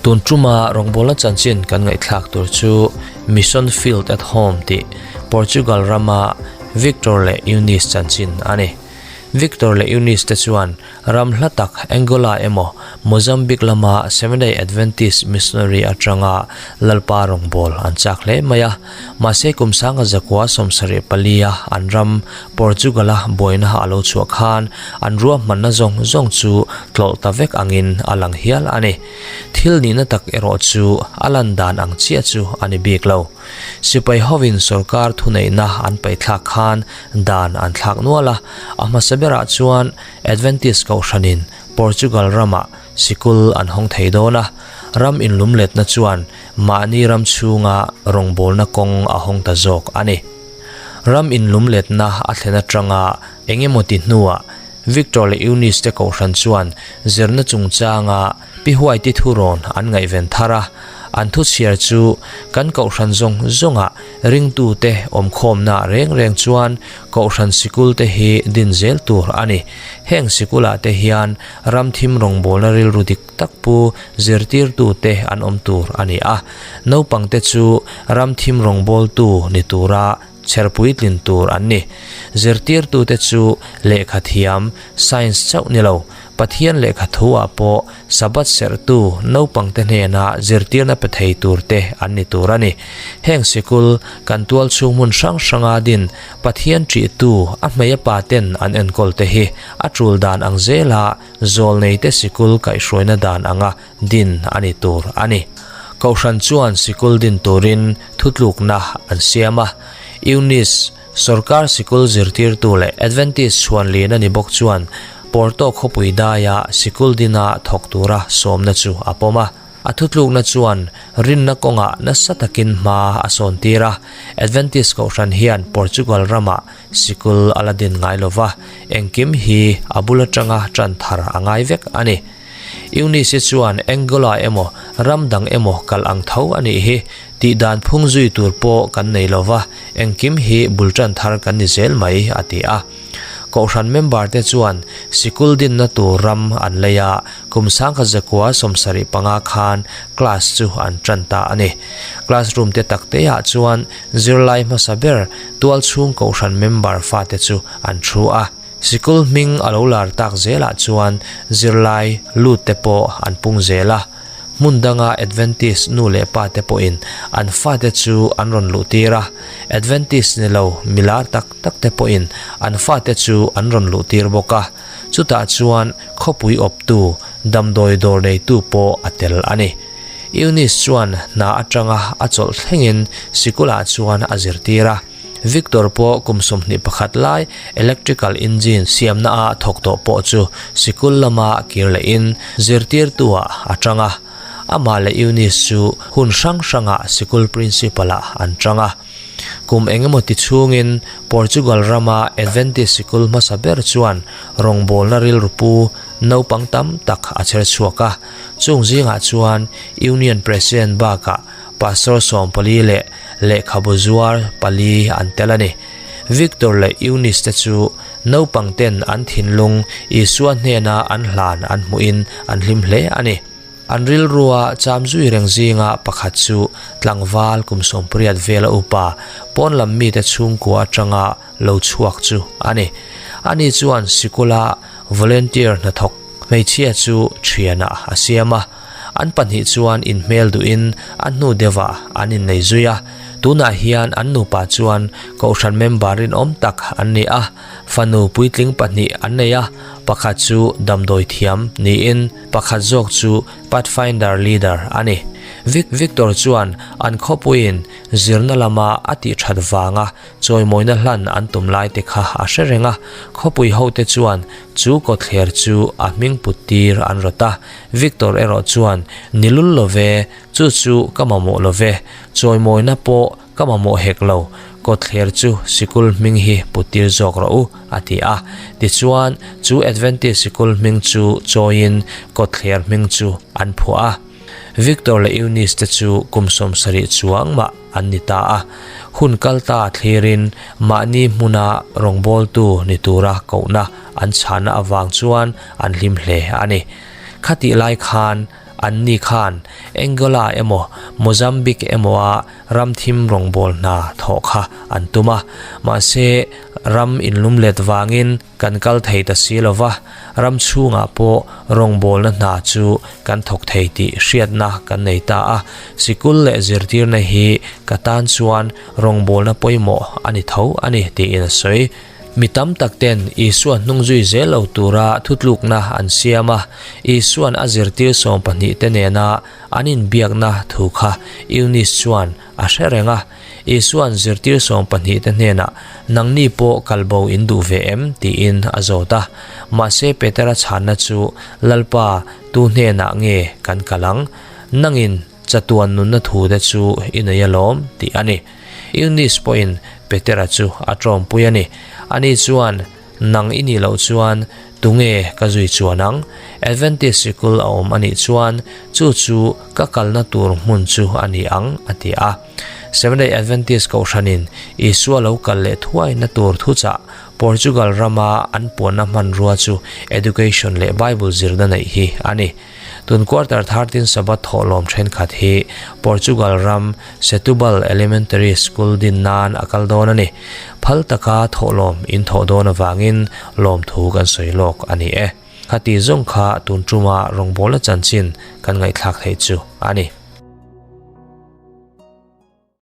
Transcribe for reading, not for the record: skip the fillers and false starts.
Tun tuma rawngbawlna chanchin kan ngaihthlak tur chu Mission Field at Home tih Portugal rama Victor leh Eunice chanchin a ni. Victor leh Eunice te chuan ram hla tak Angola emaw Mozambique lama Seventh-day Adventist missionary atanga Lalpa rawngbâwl an châk hle mai a. Mahse kum sanga zakua 74 a an ram Portugal-a buaina a lo chhuah khan an ruahmanna zawng zawng chu tlawlh ta vek angin a lang hial a ni. Thil nihna tak erawh chu a lan dan ang chiah chu a ni bik lo. Sipai hovin sorkar thuneihna an paihthlak khan dan an thlak nual a, a hmasa berah chuan Adventist Kohhranin Portugal ramah sikul an hawng thei dawn a, ram inlumletna chuan mahni ram chhunga rawngbawlna kawng a hawng ta zawk a ni. Ram inlumletna a thlen atanga eng emaw ti hnuah Victor leh Eunice te kohhran chuan zirna chungchanga Pi Huaiti thurawn an ngaihven thar a, an thuchhiar chu kan kohhran zawng zawngah ringtute awmkhawmna reng reng chuan kohhran sikul te hi din zel tur a ni. Heng sikulah te hian ramthim rawngbawlna rilru dik tak pu zirtirtute an awm tur a ni a, naupangte chu ramthim rawngbawltu ni tura chher puitlin tur an ni. Zirtirtute chu lehkha thiam, science chauh ni lo, Pathian lehkha thu-ah pawh Sabbath serhtu naupangte hnena zirtirna pe thei turte an ni tur a ni. Heng sikul, kan tual chhung hmun hrang hranga din Pathian ṭihtu a hmei a paten an enkawl te hi a ṭul dan ang zela zawlneite sikul kaihhruaina dan anga din a ni tur a ni. Kohhran chuan sikul din turin thutlukna an siam a. Eunice, sorkar sikul zirtirtu leh Adventist chhuanlian a ni bawk chuan Porto khawpui daia sikul dina thawk tura sawmna chu a pawm a. A thutlukna chuan rinna kawngah nasa takin hma a sawntir a. Adventist kohhran hian Portugal ramah sikul a la din ngai lova, engkim hi a bul atanga tan thar a ngai vek a ni. Eunice chuan Angola emaw ram dang emaw kal ang tho a nih hi, tih dan phung zui tur pawh kan nei lo va, engkim hi bul tan thar kan ni zel mai, a ti a. Kohhran member te chuan sikul dinna tur ram an lei a, kum 1975 khan class chu an tan ta a ni. Classroom te tak te ah chuan zirlai hmasa ber tualchhung kohhran member fate chu an thu a. Sikul hming a lo lar tak zelah chuan zirlai lut te pawh an pung zel a, hmun danga Adventist nu leh pa te pawhin an fate chu an rawn luh tir a, Adventist ni lo milar tak tak te pawhin an fate chu an rawn luh tir bawk a, chutah chuan khawpui awptu, damdawi dawr neitu pawh a tel a ni. Eunice chuan hna atanga a chawlh thlengin sikulah chuan a zirtir a. Victor pawh kum 21 lai electrical engine siamna a thawk tawh pawh chu sikul lama kir lehin zirtirtu-ah a tang a. Amah leh Eunice chu hun hrang hrangah sikul principal-ah an tang a. Kum engemaw ti chhungin Portugal rama Adventist sikul hmasa ber chuan rawngbawlna rilru pu naupang tam tak a chher chhuak a. Chung zingah chuan Union President bakah Pastor 14 leh lehkhabu zuar pali an tel a ni. Victor leh Eunice te chu naupang ten an thinlung Isua hnena an hlan an hmuhin an hlim hle a ni. An rilrua cham zui reng zinga pakhat chu tlangval kum 18 vela upa pawn lam mite chhungkua atanga lo chhuak chu a ni. Ani chuan sikula volunteer hnathawk hmeichhia chu thianah a siam a. An pahnih chuan inhmel duhin a hnu deuhah an innei zui a, tunah hian an nupa chuan kohhran member rinawm tak an ni a, fanu puitling pahnih an nei a, pakhat chu damdawi thiam niin pakhat zawk chu Pathfinder leader a ni. Vic Victor chuan an khawpuiin zirna lama a tih that vanga chawimawina hlan an tum lai te kha a hre reng a, khawpui hote chuan chu kawtthler chu a hming put tir an rawt a. Victor erawh chuan, Ni lul lo ve, chu chu ka mamawh lo ve, chawimawina pawh ka mamawh hek lo, kawtthler chu sikul hming hi put tir zawk rawh u, a ti a. Tichuan, chu Adventist sikul hming chu chawiin kawtthler hming chu an phuah a. Victor leh Eunice te chu kum 70 chuang mah an ni ta a. Hun kal ta thlirin mahni hmuna rawngbawltu ni tura kohna an chhana avang chuan an hlim hle a ni. Khatih lai khan Anni khan Angola emaw Mozambique emaw-a ram thim rawngbâwl hna thawh kha an tum a. Mahse, ram inlumlet vangin kan kal thei ta si lo va, ram chhungah pawh rawngbâwlna hna chu kan thawk thei tih hriatna kan nei ta a. Sikul leh zirtirna hi ka tan chuan rawngbâwlna pawimawh a ni tho a ni, tiin a sawi. Mi tam tak ten Isua hnung zui zel lo tura thutlukna an siam a, Isua'n a zirtir sawmpahnihte nena an inbiakna thu kha Eunice chuan a hre reng a. Isua'n zirtir sawmpahnihte hnenah, Nangni pawh kalbo in duh ve em? tiin a zawt a. Mahse Petera chhanna chu, Lalpa, tu hnenah nge kan kal ang? Nangin chatuan nunna thute chu i nei alawm, tih a ni. Eunice pawhin Petera chu a tawmpui a ni. Ani chuan, Nang i nih loh chuan tunge ka zui chuan ang? Adventist sikul a awm a nih chuan chu chu ka kalna tur hmun chu a ni ang, a ti a. Seventh-day Adventist kohhranin Isua lo kal leh thuaina tur thuchah Portugal rama an puanna hmanrua chu Education leh Bible zirna neih hi a ni. Tun quarter 13 Sabbath thawhlawm thenkhat hi Portugal ram Setubal Elementary School din nan a kal dawn a ni. Phal taka thawhlawm in thawh dawn avangin lawmthu kan sawi lawk a ni e. Khati zawng kha tun tuma rawngbawlna chanchin kan ngaihthlak theih chu a ni.